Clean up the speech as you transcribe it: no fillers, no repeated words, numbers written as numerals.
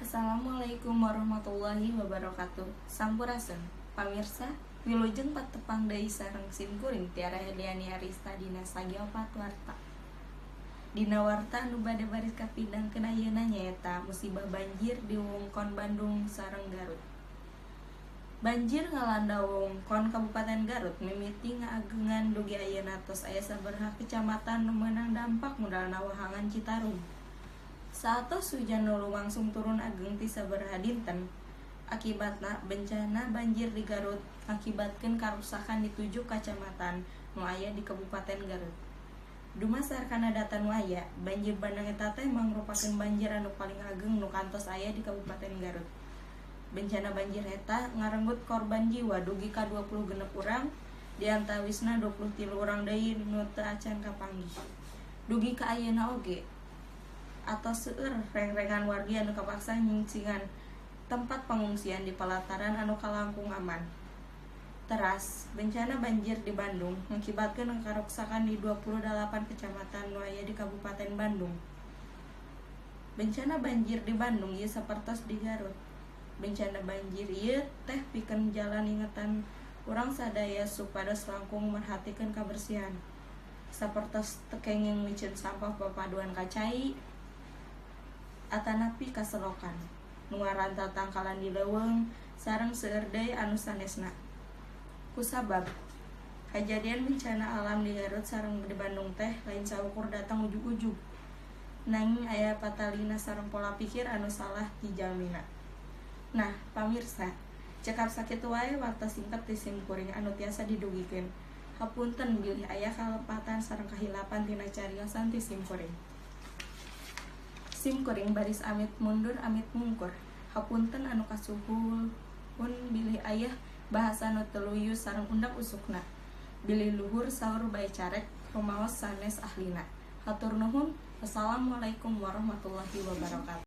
Assalamualaikum warahmatullahi wabarakatuh. Sampurasun pamirsa, wilujeng patepang deui sareng simkuring, Tiara Herdiani Arista, dina Sagi Opat Warta. Dina warta anu bade baris kapidangkeun ayeuna nyaeta musibah banjir di wewengkon Bandung sareng Garut. Banjir ngalanda wewengkon Kabupaten Garut mimiti ngaagengan dugi ayeuna tos aya sabaraha kecamatan nu meunang dampak modalna wahangan Citarum. Saatos hujan nu lumangsung turun ageng ti sabaraha dinten, akibatna bencana banjir di Garut ngakibatkeun karuksakan di tujuh kacamatan nu aya di Kabupaten Garut. Dumasar kana data nu aya, banjir bandang eta teh mangrupakeun banjir anu paling ageng nu kantos aya di Kabupaten Garut. Bencana banjir eta ngarenggut korban jiwa dugi ka 26 urang, diantawisna 23 urang deui nu teu acan kapanggih. Dugi ka ayeuna oge atos seueur rengrengan wargi anu kapaksa nyingsingan tempat pangungsian di palataran anu kalangkung aman. Teras, bencana banjir di Bandung ngakibatkeun karuksakan di 28 kecamatan nu aya di Kabupaten Bandung. Bencana banjir di Bandung ieu sapertos di Garut. Bencana banjir ieu teh pikeun jalan ingetan urang sadaya supados langkung merhatikeun kabersihan. Sapertos teu kenging miceun sampah papaduan ka cai atanapi ka selokan, nu ngaran tatangkalan di leuweung, sareng seueur deui anu sanesna. Kusabab kajadian bencana alam di Garut sareng di Bandung teh lain saukur datang ujug-ujug, nanging aya patalina sareng pola pikir anu salah ti jalmina. Nah pamirsa, cekap sakitu wae warta singkat ti simkuring anu tiasa didugikeun. Hapunten bilih aya kalepatan sareng kahilapan tina cariosan ti simkuring. Simkuring baris amit mundur amit mungkur. Hapunten anu kasuhun bilih aya bahasa nu teu luyu sareng undak usukna. Bilih luhur saur bae carek rumaos sanes ahlina. Hatur nuhun. Wassalamualaikum warahmatullahi wabarakatuh.